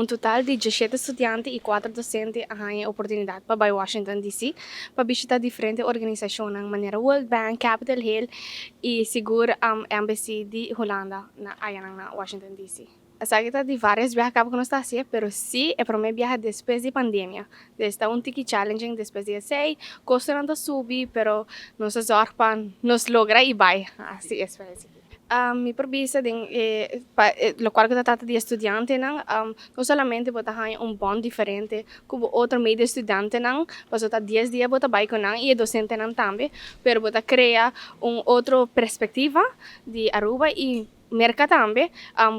Un total di 17 studiante y 4 docente a haya oportunidad pa bay Washington DC pa bishita diferente organisacion, manera World Bank, Capitol Hill y sigur Embassy di Hulanda na Washington DC. Esaki ta di varios biaha caba cu nos ta haci, pero si e prome biaha despues di pandemia. Ta un tiki challenging despues di esey, costo ta subi, pero nos a zorg pa nos logra y bay. Asina ta. Mi por bisa den locual cu ta trata di studiante nan, no solamente bo ta un bond diferente cu otro medio studiante nan, paso ta 10 dia bo ta bay cu nan y docente nan tambe, pero bo ta crea un otro perspectiva di Aruba y Merca tambe,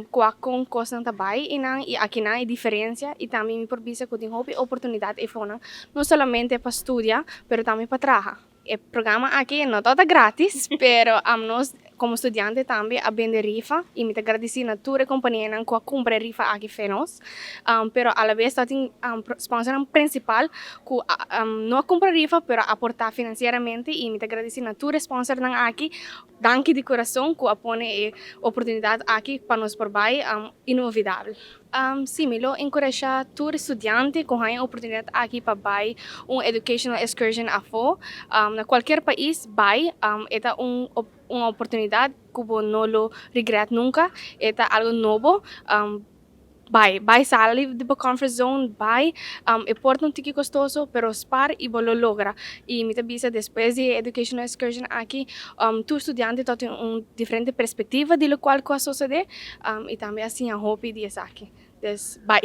cua con cos nan ta bay y nan y aki nan e diferencia. Y tambe mi por bisa cu tin hopi oportunidad eyfo, no solamente pa studia, pero tambe pa traha. E programa aki no ta gratis, pero nos como studiante tambe a bende rifa y mi ta gradici na tur compania nan cu a cumpra rifa aki pa nos. Pero a la vez tin sponsor principal cu no a cumpra rifa, pero a aporta financieramente, y mi ta gradici na tur sponsor nan aki. Danki di curason cu a pone e oportunidad aki pa nos por bay, inolvidabel. Si, mi lo encurasha tur studiante cu e oportunidad aki pa bay un educational excursion afo, na cualkier pais bay, ta un oportunidad cu bo no lo regret nunca, ta algo nobo. Bay, bay sali di comfort zone, bay, e por ta un tiki costoso, pero spaar y bo lo logra. Y mi ta bisa, despues di educational excursion aki, tur studiante tin un diferente perspectiva di locual cu a sucede, y tambe asina hopi di esaki. Dus, bay.